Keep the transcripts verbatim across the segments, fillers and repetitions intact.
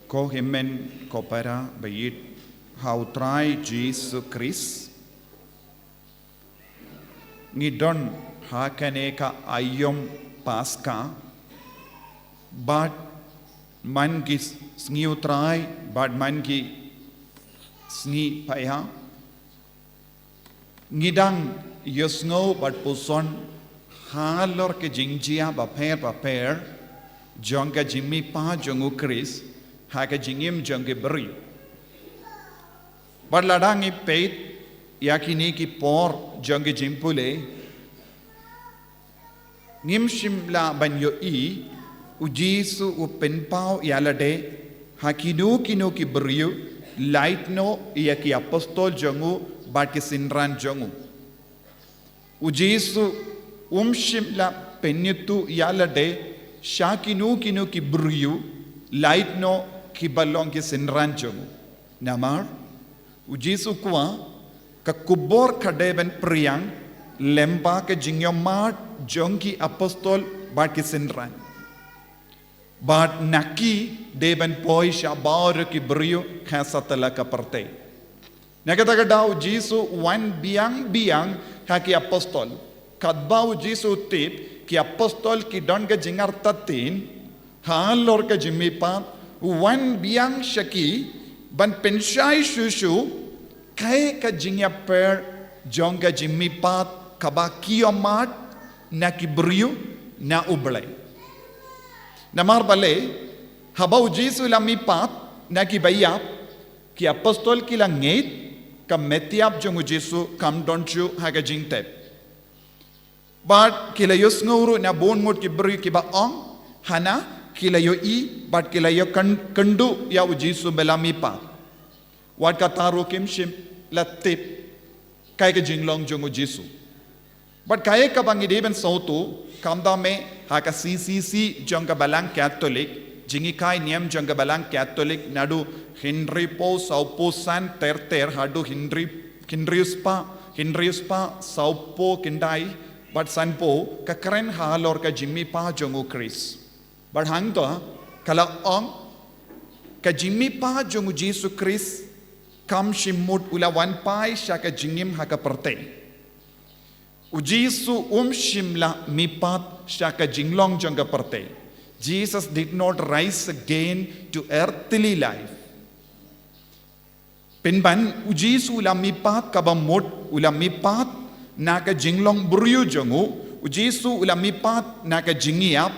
Ko hynmen ko para ba ïeit ha u Trai Jisu Khrist, ngi don ha kane ka aïom Paska, bad man ki sngi u Trai, bad man ki sngi païa, ngi dang ïohsngew bad puson halor ki jingjia bapher bapher jong ka jingmihpat jong u Khrist ha ka jingim jong ki briew. Bad lada ngi peit ïa kine ki por jong ki jingpule, ngim shym lah ban ïohi u Jisu u pynpaw ïalade ha kino kino ki briew, lait noh ïa ki apostol jong u bad ki synran jong u. U Jisu um shym lah pynïathuh ïalade sha kino kino ki briew, lait noh kiba long ki synran jong u. Namar u Jisu kwah ka khubor ka dei ban phriang lyngba ka jingïohmad jong ki apostol bad ki synran. Bad na ki dei ban poi sha baroh ki briew ha satlak ka pyrthei. Na kata ka daw u Jisu u wan biang biang ha ki apostol. Katba u Jisu u tip ki apostol ki don ka jingartatien halor ka jingmihpat, u wan biang sha ki ban pynshai shuh shuh kaei ka jingïapher jong ka jingmihpat kaba ki ïohmad na ki briew, na U Blei. Namar balei, haba u Jisu u la mihpat na kiba ïap, ki apostol ki la ngeit ka met-ïap jong u Jisu kam don shuh ha ka jingtep. Bad ki la ïohsngew ruh na bun ngut ki briew kiba ong, hana ki la ïohi bad ki la ïoh kyn-, kynduh ïa u Jisu ba la mihpat. Wat kata ruh kim shym la tip kaei ka jinglong jong u Jisu. Bad kaei kaba ngi dei ban sngewthuh, khamtam eh ha ka C C C jong ka Balang Katholik, jinghikai niam jong ka Balang Katholik naduh hynriewphew sawphew san ter ter haduh hynriew, hynriew spah, hynriew spah sawphew khyndai bad sanphew, ka kren halor ka jingmihpat jong u Khrist. Bad hangta ka la ong, ka jingmihpat jong u Jisu Khrist kam shym mut u la wan phai sha ka jingim ha ka pyrthei. U Jisu um shym la mihpat sha ka jinglong jong ka pyrthei. Jesus did not rise again to earthly life. Pynban u Jisu u la mihpat kaba mut, u la mihpat na ka jinglong briew jong u. U Jisu u la mihpat na ka jingïap,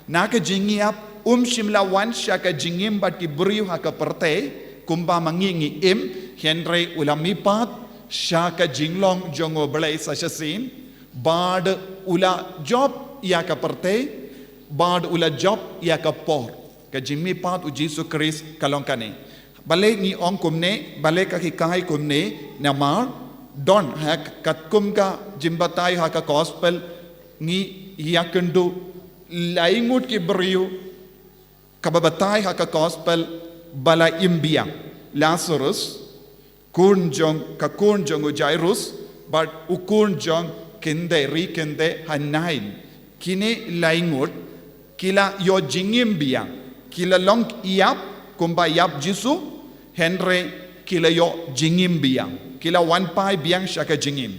na ka jingïap um shym la wan sha ka jingim bad ki briew ha ka pyrthei kumba ma ngi ngi im, hynrei u la mihpat sha ka jinglong jong U Blei sa shisien, bad u la jop ïa ka pyrthei, bad u la jop ïa ka por. Ka jingmihpat u Jisu Khrist ka long kane. Balei ngi ong kumne, balei ka hikai kumne, namar don ha katkum ka jingbatai ha ka gospel ngi ïakynduh lai ngut ki briew kaba batai ha ka gospel ba la im biang. Lazarus, khun jong, ka khun jong u Jairus, bad u khun jong kynthei, ri kynthei ha Nain. Kine lai ngut ki la ïoh jingim biang. Ki la long ïap kumba ïap Jisu, hynrei ki la ïoh jingim biang. Ki la wan phai biang sha ka jingim.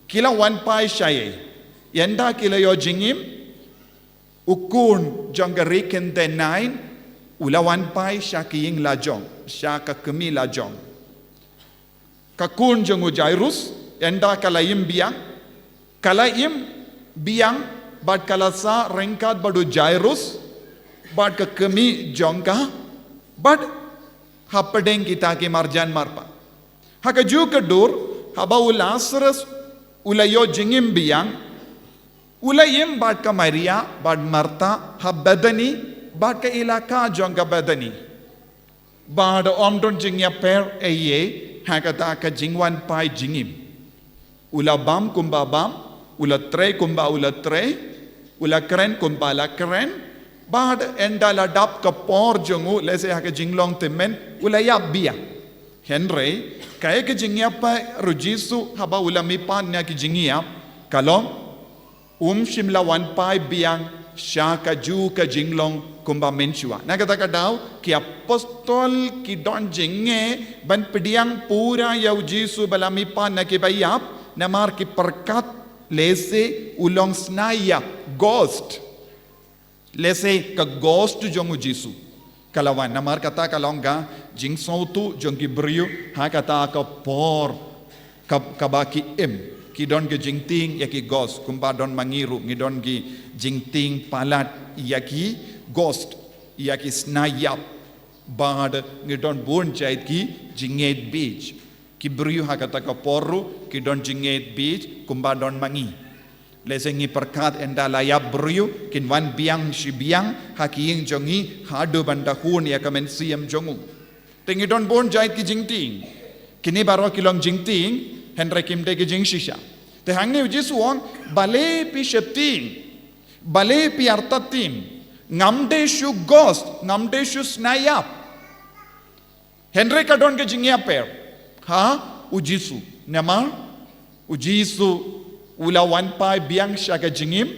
Ki la wan phai shaei? Ynda ki la ïoh jingim, u khun jong ka ri kynthei Nain u la wan phai sha ka ïing la jong, sha ka kmie la jong. Ka khun jong u Jairus, ynda ka la im biang, ka la im biang bad ka la sah ryngkat bad u Jairus bad ka kmie jong ka, bad hapdeng kita ki marjan marpa. Ha kajuh ka dur, haba u Lazarus u la ïoh jingim biang, u la im bad ka Maria bad Martha ha Bethany bad ka ilaka jong ka Bethany. Bad ym don jingïapher ei ei ha kata ka jingwan phai jingim. U la bam kumba bam, u la trei kumba u la trei, u la kren kumba la kren, bad ynda la dap ka por jong u, lehse ha ka jinglong tymmen, u la ïap biang. Hynrei kaei ka jingïapher u Jisu haba u la mihpat na ki jingïap? Ka long, um shym la wan phai biang sha ka ju ka jinglong kumba mynshuwa. Na kata ka daw, ki apostol ki don jingeh ban pdiang pura ïa u Jisu ba la mihpat na ki baïap, namar ki pyrkhat lehse u long snaiap, ghost. Lehse ka ghost jong u Jisu ka la wan, namar kata ka long ka jingsngewthuh jong ki briew ha kata ka por ka, kaba ki im, ki don ki jingtieng ïa ki ghost, kumba don ma ngi ruh, ngi don ki jingtieng palat ïa ki ghost, ïa ki snaiap, bad ngi don bun jait ki jingngeit bieit. Ki briew ha kata ka por ruh ki don jingngeit bieit kumba don ma ngi. Lehse ngi pyrkhat ynda la ïap briew kin wan biang shi biang ha ki ïing jong ngi haduh ban da hun ïa ka mynsiem jong u. Te ngi don bun jait ki jingtieng. Kine baroh ki long jingtieng, hynrei kim dei ki jingshisha. Te hangne u Jisu u ong, balei phi sheptieng, balei phi artatien, ngam dei shu ghost, ngam dei shu snaiap. Hynrei ka don ka jingïapher ha u Jisu. Namar u Jisu u la wan phai biang sha ka jingim,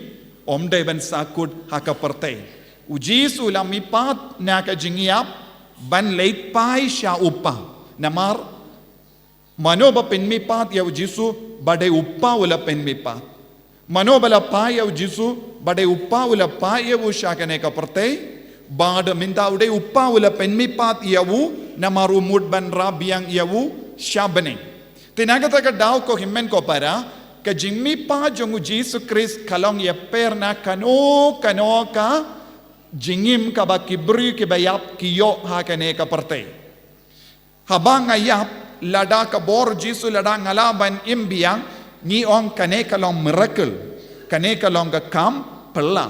ym dei ban sahkut ha ka pyrthei. U Jisu u la mihpat na ka jingïap ban leit phai sha u Kpa. Namar mano ba pynmihpat ïa u Jisu, ba dei u Kpa u la pynmihpat. Mano ba la phai ïa u Jisu, ba dei u Kpa u la phai ïa u sha kane ka pyrthei, bad mynta u dei u Kpa u la pynmihpat ïa u, namar u mut ban rah biang ïa u sha bneng. Te na kata ka daw ko hynmen ko para, ka jingmihpat jong u Jisu Khrist ka long ïapher na kano kano ka jingim kaba ki briew ki baïap ki ïoh ha kane ka pyrthei. Haba nga ïap, lada ka bor Jisu lada nga lah ban im biang, ngi ong kane ka long miracle, kane ka long ka kam phylla.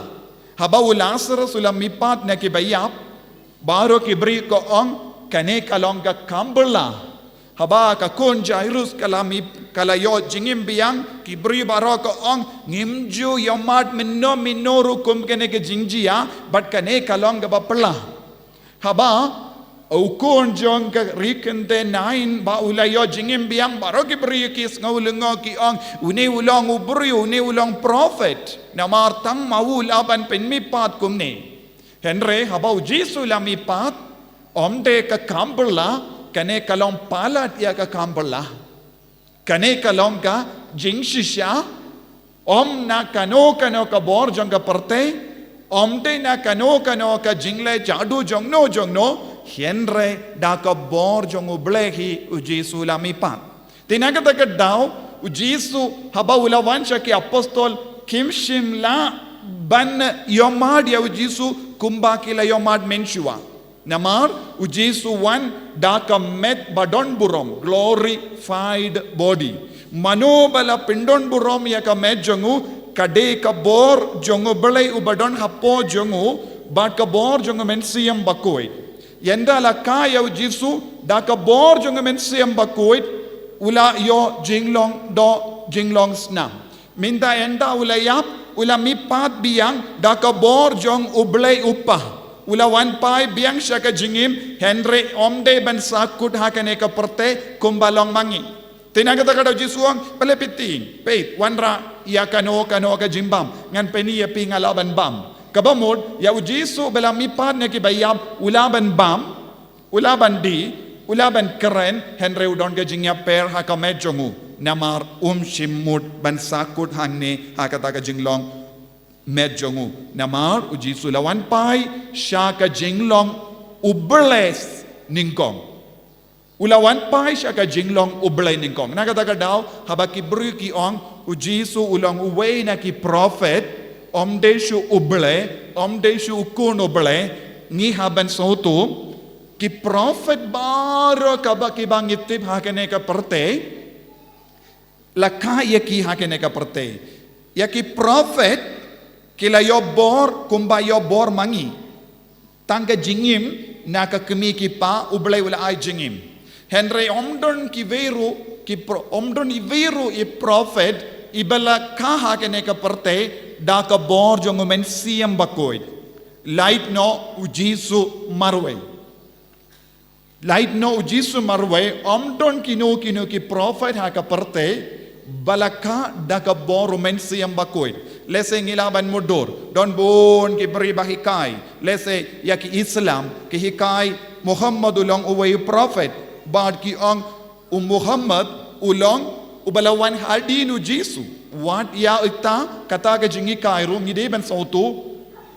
Haba u Lasarus u la mihpat na ki baïap, baroh ki briew ki ong kane ka long ka kam phylla. Haba ka khun Jairus ka la mih, ka la ïoh jingim biang, ki briew baroh ki ong ngim ju ïohmad mynno mynno ruh kum kane ka jingjia, bad kane ka long kaba phylla. Haba u khun jong ka ri kynthei Nain ba u la ïoh jingim biang, baroh ki briew ki sngew lyngngoh, ki ong une u long u briew, une u long prophet. Namar tang ma u lah ban pynmihpat kumne. Hynrei haba u Jisu u la mihpat, ym dei ka kam phylla, kane ka long palat ïa ka kam phylla. Kane ka long ka jingshisha, ym na kano kano ka bor jong ka pyrthei, ym dei na kano kano ka jingleh jadu jongno jongno, hynrei da ka bor jong U Blei hi u Jisu u la mihpat. Te na kata ka daw, u Jisu haba u la wan sha ki apostol kim shym lah ban ïohmad ïa u Jisu kumba ki la ïohmad mynshuwa. Namar u Jisu u wan da ka met ba don burom, glorified body. Mano ba la pyndon burom ïa ka met jong u, ka dei ka bor jong U Blei uba don hapoh jong u, bad ka bor jong U Mynsiem Bakhuid. Ynda la kha ïa u Jisu da ka bor jong U Mynsiem Bakhuid, u la ïoh jinglong doh jinglong snam. Mynta ynda u la ïap, u la mihpat biang da ka bor jong U Blei U Kpa. U la wan phai biang sha ka jingim, hynrei ym dei ban sahkut ha kane ka pyrthei kumba long ma ngi. Te na kata ka daw u Jisu u ong, balei phi tieng, peit, wanrah ïa kano kano ka jingbam, ngan pyni ïa phi nga lah ban bam. Kaba mut, ïa u Jisu ba la mihpat na ki baïap, u lah ban bam, u lah ban die, u lah ban kren, hynrei u don ka jingïapher ha ka met jong u. Namar um shym mut ban sahkut hangne ha kata ka jinglong met jong u. Namar u Jisu u la wan phai sha ka jinglong U Blei nyngkong. U la wan phai sha ka jinglong U Blei nyngkong. Na kata ka daw, haba ki briew ki ong u Jisu u long uwei na ki prophet, ym dei shu U Blei, ym dei shu u Khun U Blei, ngi hap ban sngewthuh, ki prophet baroh kaba kiba ngi tip ha kane ka pyrthei, la kha ïa ki ha kane ka pyrthei. Ïa ki prophet ki la ïoh bor kumba ïoh bor ma ngi. Tang ka jingim na ka kmie ki kpa, U Blei u la ai jingim. Hynrei ym don kiwei ruh ki pro-, ym don iwei ruh i prophet iba la kha ha kane ka pyrthei da ka bor jong U Mynsiem Bakhuid. Lait noh u Jisu marwei. Lait noh u Jisu marwei, ym don kino kino ki prophet ha ka pyrthei ba la kah da ka bor u Mynsiem Bakhuid. Lehse ngi lah ban mutdur, don bun ki briew ba hikai, lehse ïa ki Islam, ki hikai Muhammad u long uwei u prophet, bad ki ong u Muhammad u long uba la wan hadien u Jisu. Wat ïa ita kata ka jinghikai ruh ngi dei ban sngewthuh,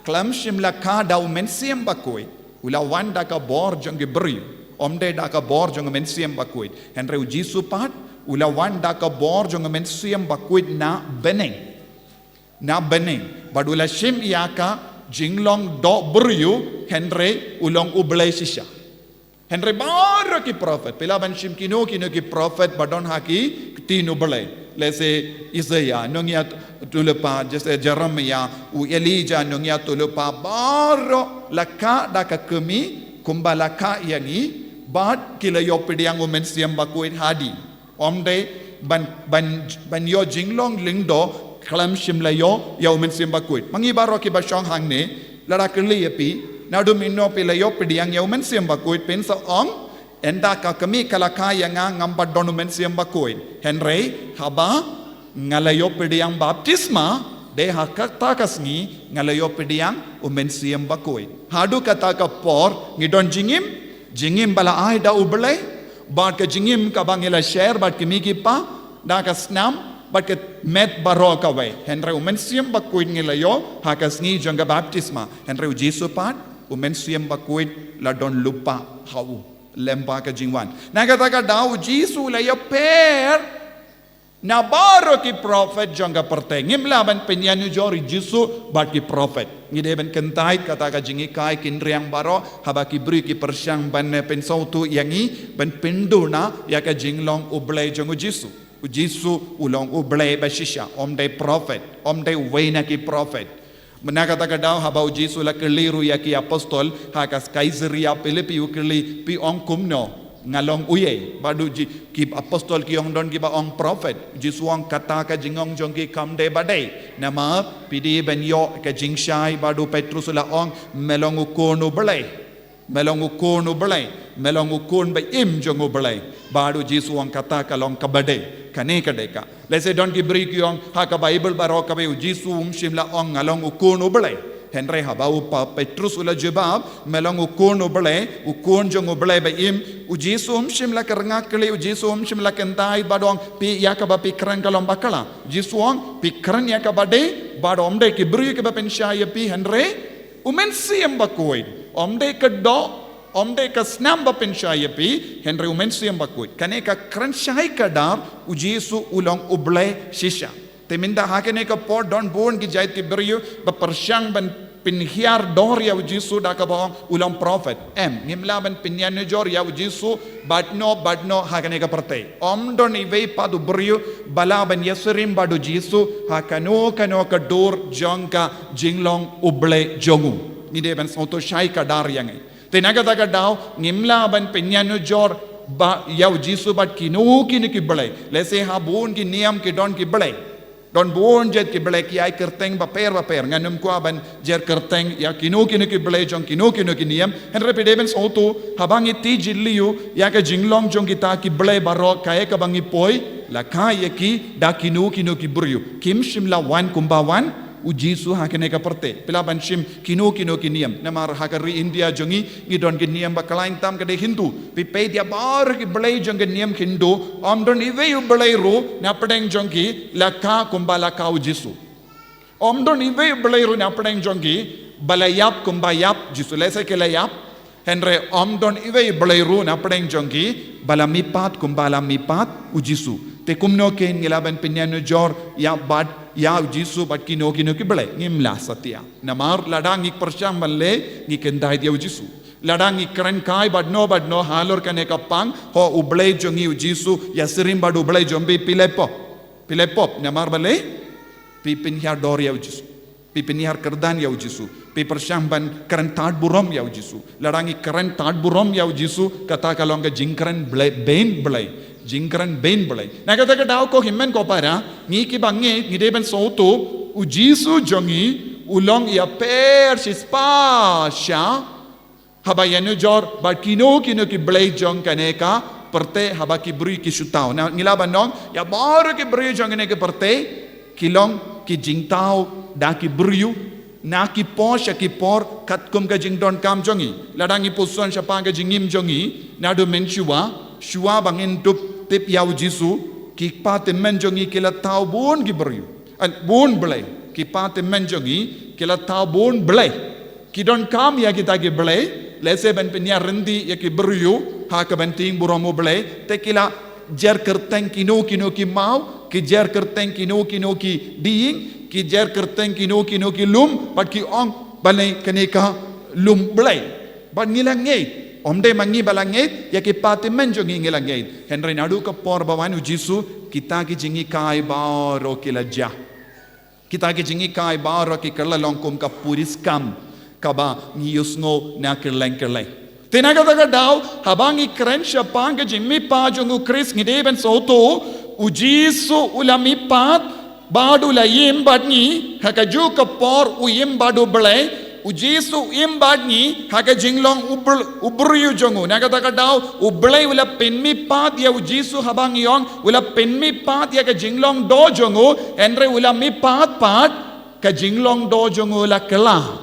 khlem shym la kah da u Mynsiem Bakhuid. U la wan da ka bor jong ki briew, ym dei da ka bor jong u Mynsiem Bakhuid. Hynrei u Jisu pat u la wan da ka bor jong u Mynsiem Bakhuid na bneng. Na bneng. Bad u la shim ïa ka jinglong dohbriew, hynrei u long u Blei shisha. Hynrei baroh ki prophet, phi lah ban shim kino kino ki prophet ba don ha ki ktien u Blei. Lehse Isaiah, nongïathuhlypa, lehse Jeremiah, u Elijah, nongïathuhlypa, baroh la kah da ka kmie kumba la kah ïa ngi, bad ki la ïoh pdiang u Mynsiem Bakhuid hadien. Ym dei ban, ban, ban ïoh jinglong lyngdoh khlem shym la ïoh ïa u Mynsiem Bakhuid. Ma ngi baroh kiba shong hangne, lada kylli ïa phi, naduh mynno phi la ïoh pdiang ïa u Mynsiem Bakhuid, phin sa ong, ynda ka kmie ka la kah ïa nga ngam pat don u Mynsiem Bakhuid. Hynrei haba nga la ïoh pdiang baptisma, dei ha kata ka sngi nga la ïoh pdiang u Mynsiem Bakhuid. Haduh kata ka por ngi don jingim, jingim ba la ai da u Blei, bad ka jingim kaba ngi la share bad ki kmie ki kpa da ka snam bad ka met baroh kawei. Hynrei u Mynsiem Bakhuid ngi la ïoh ha ka sngi jong ka baptisma. Hynrei u Jisu pat, u Mynsiem Bakhuid la don lypa ha u lem bad ka jingwan. Na kata ka daw u Jisu u la ïapher na baroh ki prophet jong ka pyrthei. Ngim lah ban pynïanujor ïa u Jisu bad ki prophet. Ngi dei ban kyntait kata ka jinghikai khyndiat baroh, haba ki briew ki pyrshang ban, eh, pynsngewthuh ïa ngi, ban pynduna ïa ka jinglong u Blei jong u Jisu. U Jisu u long u Blei ba shisha, ym dei prophet, ym dei uwei na ki prophet. Na kata ka daw haba u Jisu la kylli ruh ïa ki apostol ha ka Kaisaria Philippi, u kylli, phi ong kumno, nga long uei? Bad u Ji-, ki apostol ki ong don kiba ong prophet. U Jisu u ong kata ka jingong jong ki kam dei ba dei. Namar phi dei ban ïoh ka jingshai, bad u Petrus u la ong, me long u Khun u Blei. Me long u Khun u Blei, me long u Khun ba im jong u Blei. Bad u Jisu u ong kata ka long kaba dei, kane ka dei ka. Lehse don ki briew ki ong ha ka Baibl baroh kawei u Jisu um shym la ong nga long u Khun u Blei. Hynrei haba u pa Petrus u la jubab, me long u Khun u Blei, u Khun jong u Blei ba im, u Jisu um shym la kyrngah kylli, u Jisu um shym la kyntait bad ong, phi ïa kaba phi kren ka long bakla. U Jisu u ong, phi kren ïa kaba dei, bad ym dei ki briew kiba pynshai ïa phi, hynrei u Mynsiem Bakhuid. Ym dei ka doh, ym dei ka snam ba pynshai ïa phi, hynrei u Mynsiem Bakhuid. Kane ka kren shai kdar, u Jisu u long u Blei shisha. Te mynta ha kane ka por don bun ki jait ki briew ba pyrshang ban pynhiar dor ïa u Jisu da kaba ong u long prophet. Em, ngim lah ban pynïanujor ïa u Jisu bad no, bad no ha kane ka pyrthei. Ym don iwei pat u briew ba lah ban ïasyriem bad u Jisu ha kano kano ka dur jong ka jinglong u Blei jong u. Ngi dei ban sngewthuh shai kdar ïa ngi. Te na kata ka daw, ngim lah ban pynïanujor ba ïa u Jisu bad kino kino ki blei. Lehse ha bun ki niam ki don ki blei. Don bun jait ki blei, ki ai kyrteng bapher bapher. Ngan ym kwah ban jer kyrteng ïa kino kino ki blei jong kino kino ki niam. Hynrei phi dei ban sngewthuh, haba ngi tip jylliew ïa ka jinglong jong kita ki blei baroh kaei kaba ngi poi, la kah ïa ki da kino kino ki briew. Kim shym la wan kumba wan u Jisu ha kane ka pyrthei. Phi lah ban shim kino kino ki niam. Namar ha ka ri India jong ngi, ngi don ki niam ba khlaiñ tam ka dei Hindu. Phi peit ïa baroh ki blei jong ki niam Hindu, ym don iwei u blei ruh na pdeng jong ki la kah kumba la kah u Jisu. Ym don iwei u blei ruh na pdeng jong ki ba la ïap kumba ïap u Jisu. Lehse ki la ïap, hynrei ym don iwei u blei ruh na pdeng jong ki ba la mihpat kumba la mihpat u Jisu. Te kumno kein ngi lah ban pynïanujor ïa bad ïa u Jisu bad kino kino ki blei? Ngim lah satia. Namar lada ngi pyrshang ban leh, ngi kyntait ïa u Jisu. Lada ngi kren kai bad no bad no halor kane ka pang, ho u Blei jong ngi u Jisu, ïasyriem bad u Blei jong phi, phi leh pop. Phi leh pop, namar balei? Phi pynhiar dor ïa u Jisu. Phi pynhiar kyrdan ïa u Jisu. Phi pyrshang ban kren tad burom ïa u Jisu. Lada ngi kren tad burom ïa u Jisu, kata ka long ka jingkren blei, beiñ blei. Jingkren beiñ blei. Na kata ka daw ko hynmen ko para, ngi kiba ngeit, ngi dei ban sngewthuh, u Jisu jong ngi, u long ïapher shispah sha, haba ïanujor bad kino kino ki blei jong kane ka pyrthei haba ki briew ki shu thaw. Na ngi lah ban ong, ïa baroh ki briew jong kane ka pyrthei ki long ki jingthaw da ki briew, na ki por sha ki por, katkum ka jingdonkam jong ngi. Lada ngi pyrshang shaphang ka jingim jong ngi, naduh mynshuwa, shuwa ba ngin dup tip ïa u Jisu, ki kpa tymmen jong ngi ki la thaw bun ki briew. Eh, bun blei, ki kpa tymmen jong ngi ki la thaw bun blei. Ki donkam ïa kita ki blei, lehse ban pynïaryndi ïa ki briew ha ka ban tieng burom u Blei, te ki la jer kyrteng kino kino ki maw, ki jer kyrteng kino kino ki dieng, ki jer kyrteng kino kino ki lum, bad ki ong, balei kane ka lum Blei. Bad ngi la ngeit, ym dei ma ngi ba la ngeit, ïa ki kpa tymmen jong ngi ngi la ngeit. Hynrei naduh ka por ba wan u Jisu, kita ki jinghikai baroh ki la jah. Kita ki jinghikai baroh ki kylla long kum ka puriskam kaba ngi ïohsngew na kylleng kylleng. Te na kata ka daw, haba ngi kren shaphang ka jingmihpat jong u Khrist, ngi dei ban sngewthuh, u Jisu u la mihpat bad u la im bad ngi, ha kajuh ka por u im bad u Blei, u Jisu u im bad ngi ha ka jinglong u br-, u briew jong u. Na kata ka daw, u Blei u la pynmihpat ïa u Jisu, haba ngi ong u la pynmihpat ïa ka jinglong doh jong u, hynrei u la mihpat pat, ka jinglong doh jong u la kylla.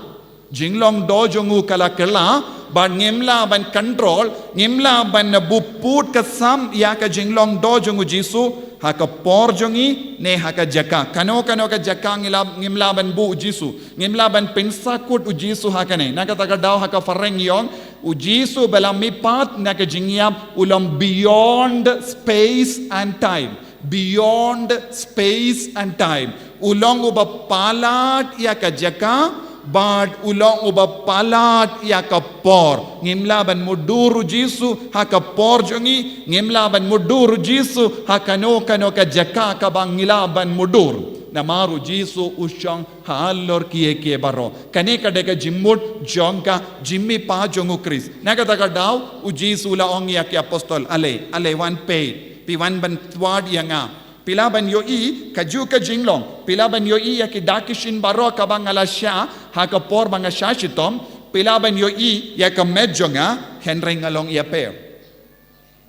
Jinglong doh jong u ka la kylla, bad ngim lah ban control, ngim lah ban buh pud ka sam ïa ka jinglong doh jong u Jisu ha ka por jong ngi ne ha ka jaka. Kano kano ka jaka ngi lah, ngim lah ban buh u Jisu, ngim lah ban pynsakut u Jisu ha kane. Na kata ka daw ha ka phareng ngi ong, u Jisu ba la mihpat na ka jingïap u long beyond space and time. Beyond space and time. U long uba palat ïa ka jaka, bad u long uba palat ïa ka por. Ngim lah ban mudui u Jisu ha ka por jong ngi, ngim lah ban mudui u Jisu ha kano kano ka jaka kaba ngi lah ban mudui. Namar u Jisu u shong halor kiei kiei baroh. Kane ka dei ka jingmut jong ka jingmihpat jong u Khrist. Na kata ka daw, u Jisu u la ong ïa ki apostol, ale, ale wan peit, phi wan ban wad ïa nga. Phi lah ban ïohi kajuh ka jinglong, phi lah ban ïohi ïa ki dak ki shin baroh kaba nga la shah ha ka por ba nga shah shitom, phi lah ban ïohi ïa ka met jong nga, hynrei nga long ïapher.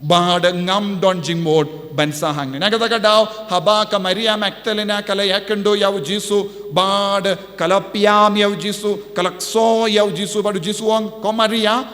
Bad ngam don jingmut ban sah hangne. Na kata ka daw, haba ka Maria Magdalena ka la ïakynduh ïa u Jisu, bad ka la pynïam ïa u Jisu, ka la kynsoh ïa u Jisu, bad u Jisu u ong, ko Maria,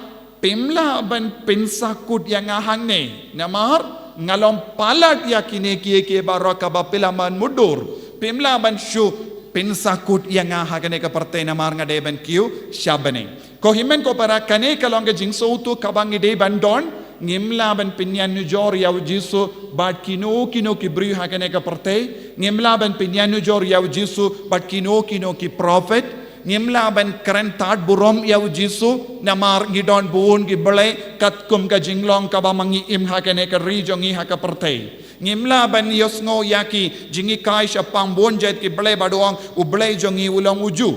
phim lah ban pynsakut ïa nga hangne. Namar nga long palat ïa kine kiei kiei baroh kaba phi la man mudui. Phim lah ban shu pynsakut ïa nga ha kane ka pyrthei namar nga dei ban kiew sha bneng. Ko hynmen ko para, kane ka long ka jingsngewthuh kaba ngi dei ban don, ngim lah ban pynïanujor ïa u Jisu bad kino kino ki briew ha kane ka pyrthei, ngim lah ban pynïanujor ïa u Jisu bad kino kino ki prophet, ngim lah ban kren tad burom ïa u Jisu, namar ngi don bun ki blei katkum ka jinglong kaba ma ngi im ha kane ka ri jong ngi ha ka pyrthei. Ngim lah ban ïohsngew ïa ki jinghikai shaphang bun jait ki blei bad ong u Blei jong ngi u long u Jiw.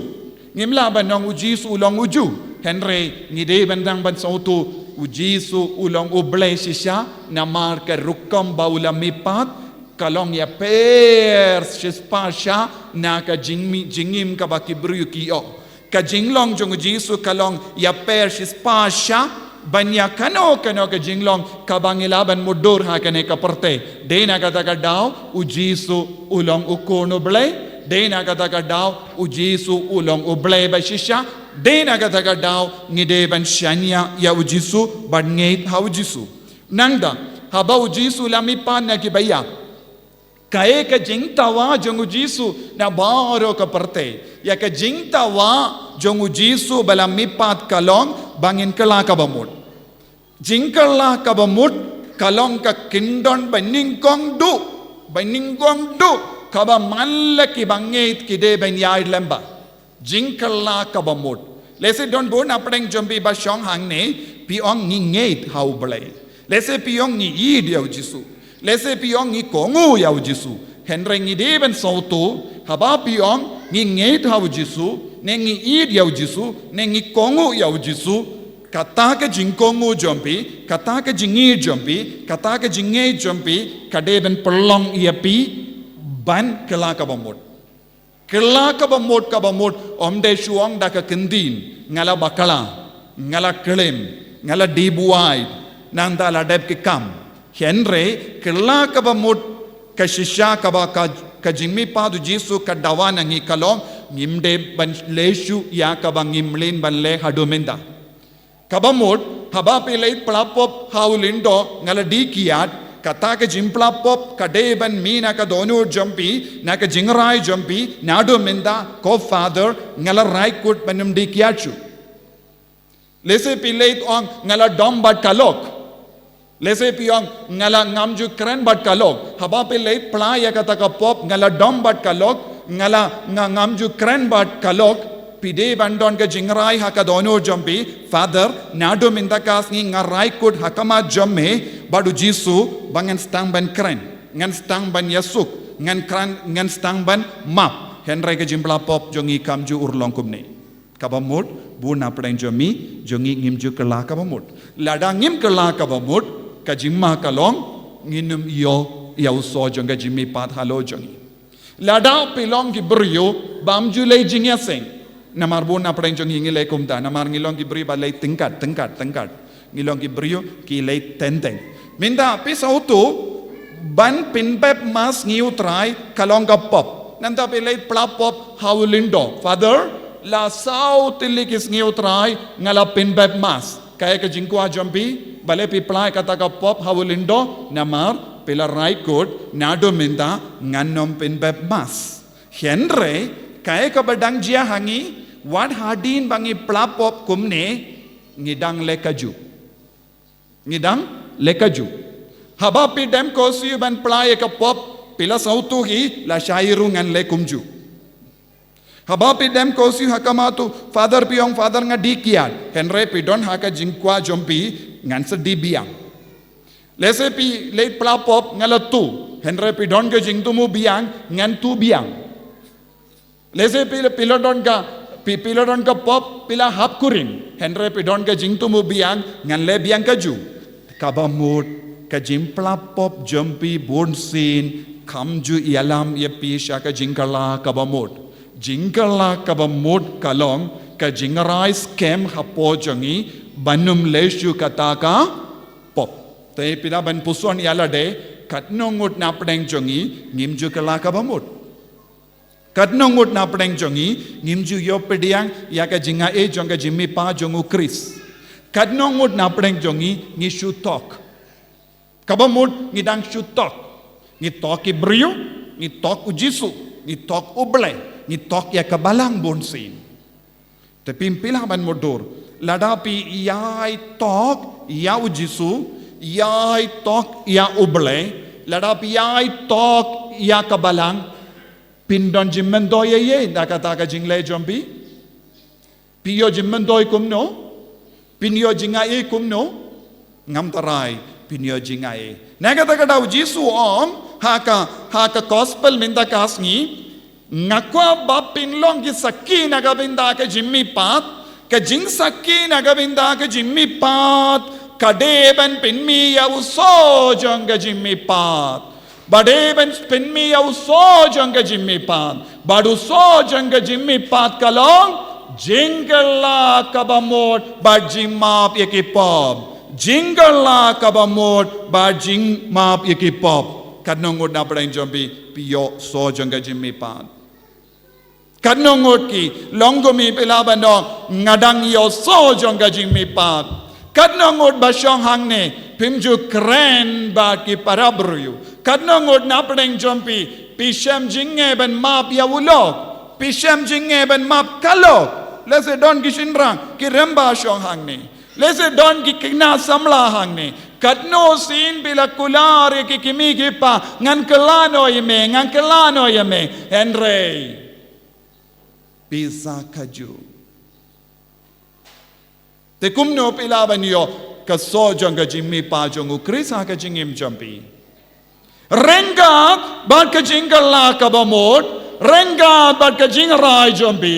Ngim lah ban ong u Jisu u long u Jiw. Hynrei ngi dei ban dang ban sngewthuh u Jisu u long u Blei shisha, namar ka rukom ba u la mihpat ka long ïapher shispah sha na ka jingmi-, jingim kaba ki briew ki ïoh. Ka jinglong jong u Jisu ka long ïapher shispah sha ban ïa kano kano ka jinglong kaba ngi lah ban mudui ha kane ka pyrthei. Dei na kata ka daw u Jisu u long u Khun u Blei. Dei na kata ka daw u Jisu u long u Blei ba shisha. Dei na kata ka daw ngi dei ban shaniah ïa u Jisu bad ngeit ha u Jisu. Nangta, haba u Jisu u la mihpat na kiba ïap, kaei ka jingdawa jong u Jisu na baroh ka pyrthei? Ïa ka jingdawa jong u Jisu ba la mihpat ka long ba ngin kylla kaba mut. Jingkylla kaba mut ka long ka kyndon banyngkong duh, banyngkong duh kaba man la ki bangeit ki dei ban ïaid lem bad. Jingkylla kaba mut. Lehse don bun na pdeng jong phi ba shong hangne, phi ong ngi ngeit ha u Blei. Lehse phi ong ngi ïeit ïa u Jisu. Lehse phi ong ngi kohnguh ïa u Jisu. Hynrei ngi dei ban sngewthuh, haba phi ong ngi ngeit ha u Jisu, ne ngi ïeit ïa u Jisu, ne ngi kohnguh ïa u Jisu, kata ka jingkohnguh jong phi, kata ka jingïeit jong phi, kata ka jingngeit jong phi ka dei ban pynlong ïa phi ban kylla kaba mut. Kylla kaba mut, kaba mut, ym dei shu ong da ka kyntien, nga la bakla, nga la klim, nga la die buaid, nangta la dep ki kam. Hynrei kylla kaba mut, ka shisha kaba ka, ka jingmihpat u Jisu ka dawa na ngi ka long, ngim dei ban leh shuh ïa kaba ngim mlien ban leh haduh mynta. Kaba mut, haba phi leit pla pop ha u lyngdoh, nga la dih kiad, kata ka jingpla pop ka dei ban mih na ka dohnud jong phi, na ka jingrai jong phi, naduh mynta, ko Father, nga la rai kut ban ym dih kiad shuh. Lehse phi leit ong, nga la dom bad ka lok. Lehse phi ong, nga la, ngam ju kren bad ka lok. Haba phi leit pla ïa kata ka pop, nga la dom bad ka lok, nga la, nga, ngam ju kren bad ka lok. Phi dei ban don ka jingrai ha ka dohnud jong phi, Father, naduh mynta ka sngi nga rai kut ha khmat jong me bad u Jisu ba ngan sdang ban kren, ngan sdang ban ïasuk, ngan kren, ngan sdang ban map. Hynrei ka jingpla pop jong ngi kam ju urlong kumne. Kaba mut, bun na pdeng jong mi, jong ngi ngim ju kylla kaba mut. Lada ngim kylla kaba mut, ka jingma ka long, ngin ym ïoh ïa u soh jong ka jingmihpat halor jong ngi. Lada phi long ki briew bym ju leh jingïaseng. Namar bun na pdeng jong ngi ngi leh kumta, namar ngi long ki briew ba leh tyngkat, tyngkat, tyngkat. Ngi long ki briew ki leh teng teng. Mynta phi sngewthuh, ban pynbaptis ngi u Trai ka long ka pop. Nangta phi leit pla pop ha u lyngdoh. Father, la saw tylli ki sngi u Trai nga la pynbaptis. Kaei ka jingkwah jong phi, balei phi pla kata ka pop ha u lyngdoh, namar phi la rai kut, naduh mynta ngan ym pynbaptis. Hynrei, kaei kaba dang jia ha ngi, wat hadien ba ngi pla pop kumne, ngi dang leh kajuh. Ngi dang leh kajuh. Haba phi dem ko siew ban pla ïa ka pop, phi la sngewthuh hi, lashai ruh ngan leh kumjuh. Haba phi dem ko siew ha khmat u Father, phi ong, Father, nga dih kiad. Hynrei phi don ha ka jingkwah jong phi, ngan sa dih biang. Lehse phi leit pla pop, nga la tuh. Hynrei phi don ka jingthmu biang, ngan tuh biang. Lehse phi la, phi la don ka, phi, phi la don ka pop, phi la hap kurim. Hynrei phi don ka jingthmu biang, ngan leh biang kajuh. Kaba mut, ka jingpla pop jong phi bunsien, kam ju ïalam ïa phi sha ka jingkylla kaba mut. Jingkylla kaba mut ka long, ka jingrai skhem hapoh jong ngi, ban ym leh shuh kata ka pop. Te phi lah ban puson ïa lade, katno ngut na pdeng jong ngi, ngim ju kylla kaba mut. Katno ngut na pdeng jong ngi, ngim ju ïoh pdiang, ïa ka jingai jong ka jingmihpat jong u Khrist. Katno ngut na pdeng jong ngi, ngi shu thok. Kaba mut ngi dang shu thok. Ngi thok ki briew, ngi thok u Jisu, ngi thok u Blei, ngi thok ïa ka balang bunsien. Te phi, phi lah ban mutdur. Lada phi ïai thok ïa u Jisu, ïai thok ïa u Blei, lada phi ïai thok ïa ka balang, phin don jingmyntoi ïa ei, da kata ka jingleh jong phi. Phin ïoh jingmyntoi kumno? Phin ïoh jingai kumno? Ngam tharai, phin ïoh jingai. Na kata ka daw Jisu u ong, ha ka, ha ka gospel mynta ka sngi, nga kwah ba phin long ki sakhi na ka bynta ka jingmihpat, ka jingsakhi na ka bynta ka jingmihpat, ka dei ban pynmih ïa u soh jong ka jingmihpat. Ba dei ban pynmih ïa u soh jong ka jingmihpat. Bad u soh jong ka jingmihpat ka long, jingkylla kaba mut, bad jingmap ïa ki pop. Jingkylla kaba mut, bad jingmap ïa ki pop. Katno ngut na pdeng jong phi, phi ïoh soh jong ka jingmihpat. Katno ngut ki, long kum i phi lah ban ong, nga dang ïoh soh jong ka jingmihpat. Katno ngut ba shong hangne, phim ju kren bad ki para briew. Katno ngut na pdeng jong phi, phi shem jingeh ban map ïa u lok. Phi shem jingeh ban map ka lok. Lehse don ki shynrang, ki rangbah shong hangne. Lehse don ki khynnah samla hangne. Katno sien phi la kular ïa ki kmie ki kpa, ngan kylla noh ïa me, ngan kylla noh ïa me. Hynrei phi sa kajuh. Te kumno phi lah ban ïoh ka soh jong ka jingmihpat jong u Khrist ha ka jingim jong phi. Ryngkat bad ka jingkylla kaba mut, ryngkat bad ka jingrai jong phi,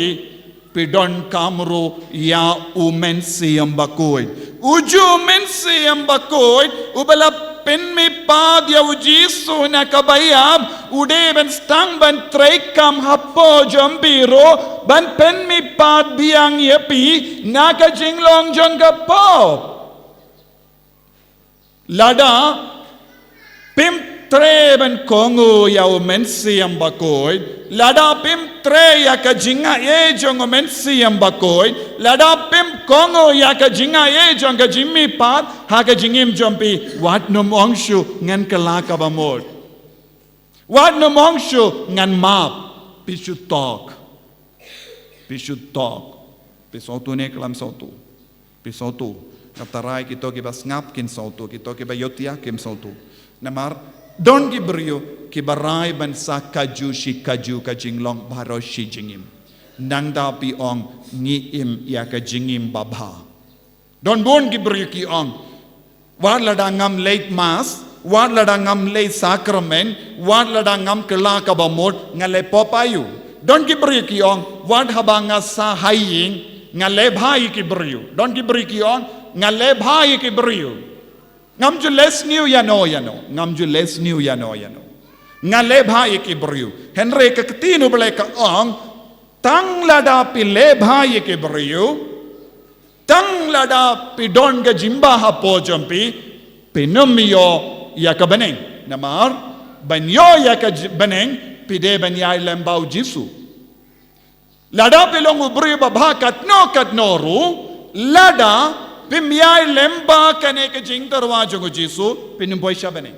phi donkam ruh ïa u Mynsiem Bakhuid. U ju Mynsiem Bakhuid, uba la pynmihpat ïa u Jisu na ka baïap, u dei ban sdang ban treikam hapoh jong phi ruh, ban pynmihpat biang ïa phi, na ka jinglong jong ka pop. Lada Phim treh ban kohnguh ïa u Mynsiem Bakhuid, lada phim treh ïa ka jingaiei jong u Mynsiem Bakhuid, lada phim kohnguh ïa ka jingaiei jong ka jingmihpat ha ka jingim jong phi, wat nym ong shuh ngan kylla kaba mut. Wat nym ong shuh ngan map. Phi shu tok. Phi shu tok. Phi sawtu ne khlem sawtu. Phi sawtu. Nga tharai kito kiba sngap kin sawtu, kito kiba ïohthiah kin sawtu. Namar don ki briew kiba rai ban sa kajuh shi kajuh ka jinglong baroh shi jingim. Nangta phi ong ngi im ïa ka jingim babha. Don bun ki briew ki ong, wat lada ngam leit mass, wat lada ngam leit sakramen, wat lada ngam kylla kaba mut, nga leh pop aïu. Don ki briew ki ong, wat haba nga sah ha ïing, nga leh bha ïa ki briew. Don ki briew ki ong, nga leh bha ïa ki briew. Ngam ju leh sniew ïano ïano, ngam ju leh sniew ïano ïano. Nga leh bha ïa ki briew. Hynrei ka ktien U Blei ka ong, tang lada phi leh bha ïa ki briew, tang lada phi don ka jingbha hapoh jong phi, phin ym ïoh ïa ka bneng. Namar ban ïoh ïa ka ji-, bneng, phi dei ban ïailem bad U Jisu. Lada phi long u briew babha katno katno ruh, lada phim ïailem bad kane ka jingtyrwa jong U Jisu, phin ym poi sha bneng.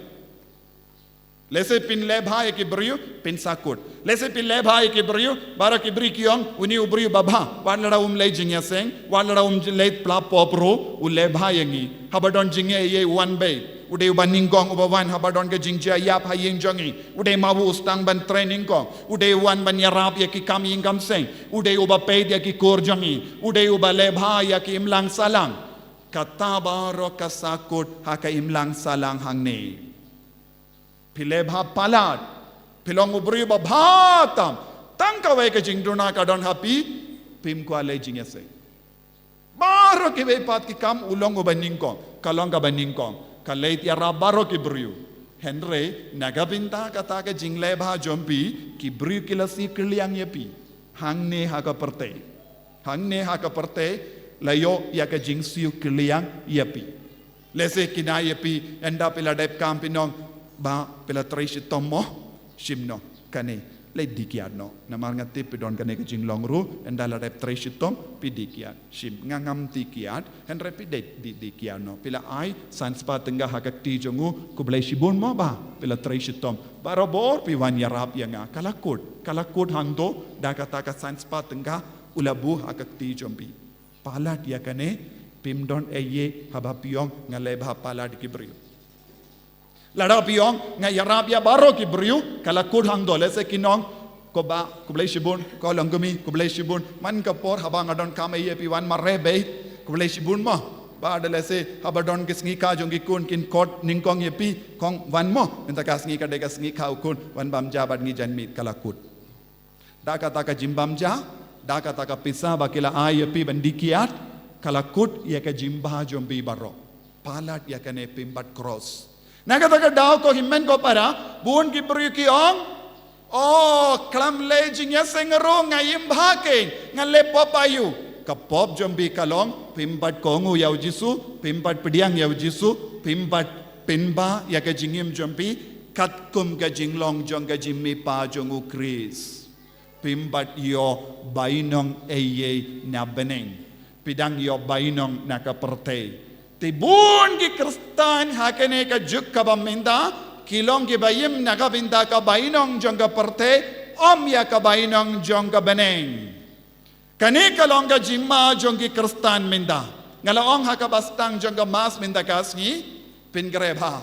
Lehse phin leh bha ïa ki briew, phin sahkut. Lehse phin leh bha ïa ki briew, baroh ki briew ki ong, une u briew babha. Wat lada um leh jingïaseng, wat lada um leh pla pop ruh, u leh bha ïa ngi. Haba don jingïaiei u wan beit. U dei uba nyngkong uba wan haba don ka jingjia ïap ha ïing jong ngi. U dei mawei u sdang ban trei nyngkong. U dei u wan ban ïarap ïa ki kam ïing kam sem. U dei uba peit ïa ki kur jong ngi. U dei uba leh bha ïa ki imlang sahlang. Kata baroh ka sahkut ha ka imlang sahlang hangne. Phi leh bha palat. Phi long u briew babha tam. Tang kawei ka jingduna ka don ha phi. Phim kwah leh jingïaseng. Baroh kiwei pat ki kam u long uba nyngkong. Ka long kaba nyngkong. Ka leit ïarap baroh ki briew. Hynrei na ka bynta kata ka jingleh bha jong phi, ki briew ki la siew kylliang ïa phi. Hangne ha ka pyrthei. Hangne ha ka pyrthei la ïoh ïa ka jingsiew kylliang ïa phi. Lehse kine ïa phi, ynda phi la dep kam phin ong, bah, phi la trei shitom mo, shim noh kane, leit die kiad noh. Namar nga tip phi don kane ka jinglong ruh, ynda la dep trei shitom, phi die kiad. Shim, nga ngam die kiad, hynrei phi dei die, die kiad noh. Phi la ai san spah tyngka ha ka kti jong u, khublei shibun mo bah, phi la trei shitom. Barabor phi wan ïarap ïa nga, ka la kut, ka la kut hangto, da kata ka san spah tyngka, u la buh ha ka kti jong phi. Palat ïa kane, phim don ei ei haba phi ong nga leh bha palat ïa ki briew. Lada phi ong nga ïarap ïa baroh ki briew, ka la kut hangto, lehse kin ong, ko bah, khublei shibun, ko longkmie, khublei shibun, man ka por haba nga donkam ei ei phi wan mareh beit, khublei shibun mo. Bad lehse haba don ki sngi kha jong ki khun kin khot nyngkong ïa phi, ko ong wan mo, mynta ka sngi ka dei ka sngi kha u khun, wan bam ja bad ngi janmiet, ka la kut. Da kata ka jingbam ja, da kata ka pisa ba ki la ai ïa phi ban die kiad, ka la kut ïa ka jingbha jong phi baroh. Palat ïa kane, phim bat cross. Na kata ka daw ko hynmen ko para, bun ki briew ki ong, oh, khlem leh jingïaseng ruh nga im bha kein, nga leh pop aïu. Ka pop jong phi ka long, phim bat kohnguh ïa U Jisu, phim bat pdiang ïa U Jisu, phim bat pynbha ïa ka jingim jong phi, katkum ka jinglong jong ka jingmihpat jong U Khrist. Phim bat ïoh bainong ei ei na bneng. Phi dang ïoh bainong na ka pyrthei. Te bun ki Khristan ha kane ka juk kaba mynta, ki long kiba im na ka bynta ka bainong jong ka pyrthei, ym ïa ka bainong jong ka bneng. Kane ka long ka jingma jong ki Khristan mynta. Nga la ong ha kaba sdang jong ka mass mynta ka sngi, phin kren bha.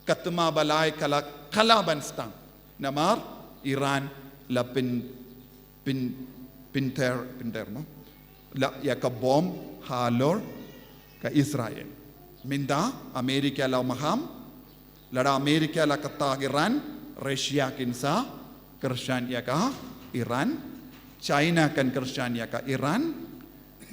Ka thma ba lai ka la, ka la ban sdang. Namar Iran la pyn, pyn, pynter, pynter mo. La ïa ka bom halor ka Israel. Mynta Amerika la maham, lada Amerika la kata Iran, Russia kin sa kyrshan ïa ka Iran, China kan kyrshan ïa ka Iran,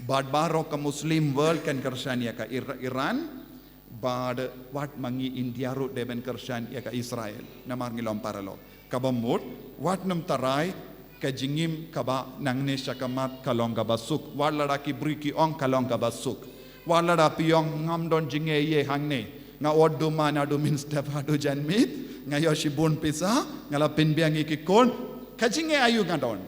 bad baroh ka Muslim world kan kyrshan ïa ka Ir-, Iran, bad wat ma ngi India ruh dei ban kyrshan ïa ka Israel. Namar ngi long paralok. Kaba mut, wat nym tharai ka jingim kaba nangne sha ka mat ka long kaba suk. Wat lada ki briew ki ong ka long kaba suk. Wat lada phi ong ngam don jingaiei hangne. Nga ot duma na du min step ha du jan mit, nga ïoh shibun pisa, nga la pynbiang ïa ki khun, ka jingeh aïu nga don.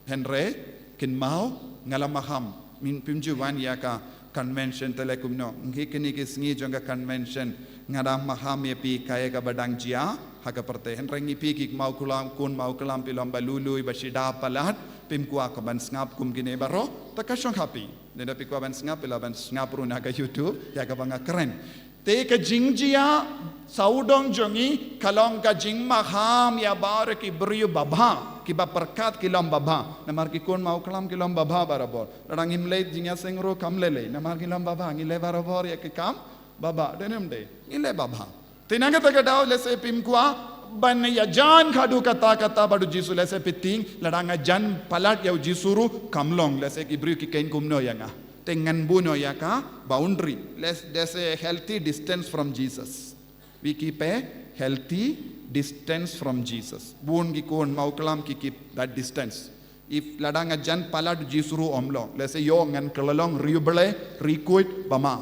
Hynrei, kynmaw, nga la maham, min pynjuh wan ïa ka convention te leh kumno, ngi kine ki sngi jong ka convention, nga da maham ïa phi kaei kaba dang jia, ha ka pyrthei. Hynrei ngi phi ki maw klam, khun maw klam phi long ba lui lui, ba shida palat, phim kwah ka ban sngap kum kine baroh, te ka shong ha phi. Lada phi kwah ban sngap, phi lah ban sngap ruh na ka YouTube, ïa kaba nga kren. Te ka jingjia sawdong jong ngi, ka long ka jingmaham ïa baroh ki briew babha, kiba pyrkhat ki long babha. Namar ki khun maw klam ki long babha barabor. Lada ngim leh jingïaseng ruh kam lei lei. Namar ki long babha, ngi leh barabor ïa ki kam babha. Dei ne ym dei? Ngi leh babha. Te na kata ka daw lehse phim kwah ban ïajan haduh katta katta bad u Jisu, lehse phi tieng, lada nga jan palat ïa u Jisu ruh kam long, lehse ki briew ki kheiñ kumno ïa nga. Te ngan buh noh ïa ka boundary. Let's, there's a healthy distance from Jesus. We keep a healthy distance from Jesus. Bun ki khun maw klam ki keep that distance. If lada nga jan palat u Jisu ruh ym long. Lehse ïoh ngan kylla long riewblei, riewkhuid, ba ma.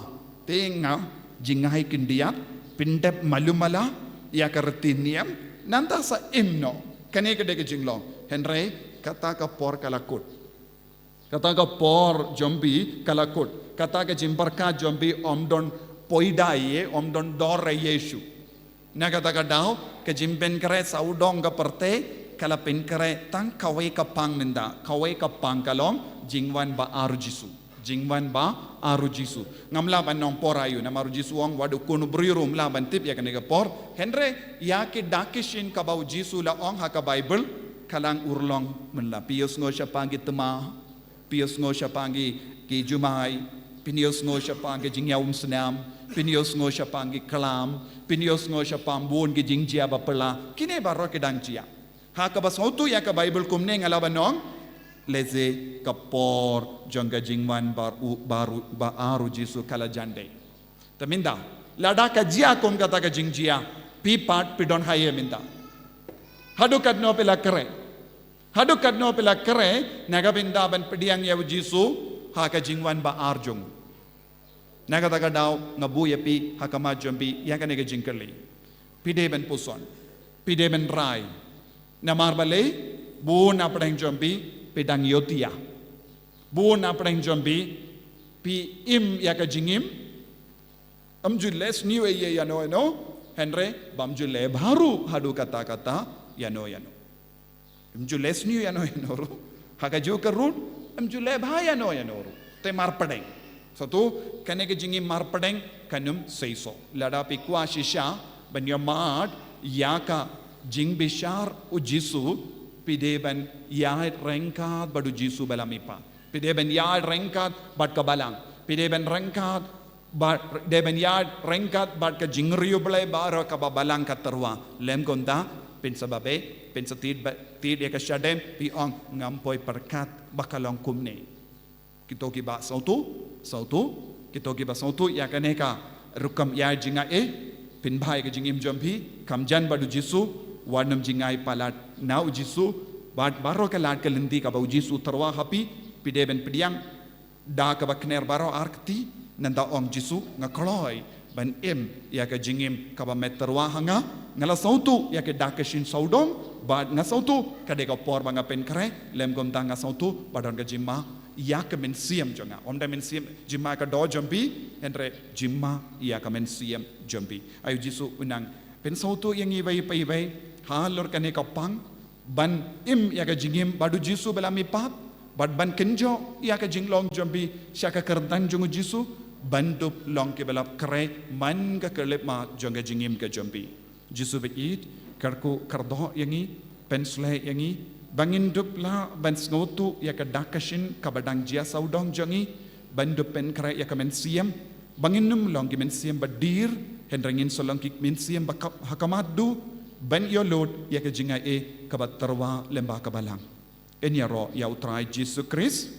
Te nga jngai khyndiat, pyndep malu mala ïa ka riti niam, nangta sa im noh. Kane ka dei ka jinglong. Hynrei kata ka por ka la kut. Kata ka por jong phi ka la kut. Kata ka jingpyrkhat jong phi ym don poi da ïa, ym don dor ïa shuh. Na kata ka daw, ka jingpynkhreh sawdong ka pyrthei, ka la pynkhreh tang kawei ka pang mynta, kawei ka pang ka long jingwan ba ar u Jisu. Jingwan ba ar u Jisu. Ngam lah ban ong por aïu, namar u Jisu u ong wat u Khun u briew ruh um lah ban tip ïa kane ka por. Hynrei ïa ki dak ki shin kaba u Jisu la ong ha ka Baibl, ka la urlong mynta. Phi ïohsngew shaphang ki thma, phi ïohsngew shaphang ki, ki jumai, phin ïohsngew shaphang ki jingïaumsnam, phin ïohsngew shaphang ki khlam, phin ïohsngew shaphang bun ki jingjia ba phylla, kine baroh ki dang jia. Ha kaba sngewthuh ïa ka Baibl kumne nga lah ban ong, lehse ka por jong ka jingwan ba u, ba ru, ba ar u Jisu ka la jan dei. Te mynta, lada ka jia kum kata ka jingjia, phi pat phi don haei mynta. Haduh katno phi la khreh. Haduh katno phi la khreh, na ka bynta ban pdiang ïa u Jisu, ha ka jingwan ba ar jong u. Na kata ka daw, nga buh ïa phi, ha khmat jong phi, ïa kane ka jingkylli. Phi dei ban puson. Phi dei ban rai. Namar balei, bun na pdeng jong phi, phi dang ïohthiah. Bun na pdeng jong phi, phi im ïa ka jingim. Ym ju leh sniew ei ei ïano ïano, hynrei, bym ju leh bha ruh, haduh katta katta, ïano ïano. Ym ju leh sniew ïano ïano ruh. Ha kajuh ka rut, ym ju leh bha ïano ïano ruh. Te marpdeng. Satu, kane ka jingim marpdeng, kan ym seisoh. Lada phi kwah shisha, ban ïa mad, ïa ka jingbishar u Jisu, phi dei ban ïaid ryngkat bad u Jisu ba la mihpat. Phi dei ban ïaid ryngkat bad ka balang. Phi dei ban ryngkat bad, dei ban ïaid ryngkat bad ka jingriewblei baroh kaba balang ka tyrwa. Lym kumta, phin sa babe, phin sa tied ba, tied ïa ka shadem, phi ong ngam poi pyrkhat ba ka long kumne. Kito kiba sngewthuh, sngewthuh, kito kiba sngewthuh ïa kane ka rukom ïaid jngai, phin bha ïa ka jingim jong phi, kham jan bad u Jisu, wat nym jngai palat na u Jisu, bad baroh ka lad ka lynti kaba u Jisu tyrwa ha phi, phi dei ban pdiang, da kaba kner baroh ar kti, nangta ong Jisu, nga kloi ban im ïa ka jingim kaba me tyrwa ha nga, nga la sngewthuh ïa ka dak ka shin sawdong, bad nga sngewthuh ka dei ka por ba nga pynkhreh, lym kumta nga sngewthuh ba don ka jingma ïa ka mynsiem jong nga. Ym dei mynsiem jingma ka doh jong phi, hynrei jingma ïa ka mynsiem jong phi. Ai u Jisu u nang pynsngewthuh ïa ngi iwei pa iwei halor kane ka pang, ban im ïa ka jingim bad u Jisu ba la mihpat, bad ban kynjoh ïa ka jinglong jong phi sha ka kyrdan jong u Jisu, ban dup long kiba la khreh man ka khyllipmat jong ka jingim ka jong phi. Jisu ba ïeit, kyrkhu kyrdoh ïa ngi, pynshlei ïa ngi, ba ngin dup lah ban sngewthuh ïa ka dak ka shin kaba dang jia sawdong jong ngi, ban dup pynkhreh ïa ka mynsiem, ba ngin ym long ki mynsiem ba dier, hynrei ngin sa long ki mynsiem ba kap ha khmat duh, ban ïoh lut ïa ka jingaiei kaba tyrwa lyngba ka balang. Yn ïaroh ïa u Trai Jisu Khrist,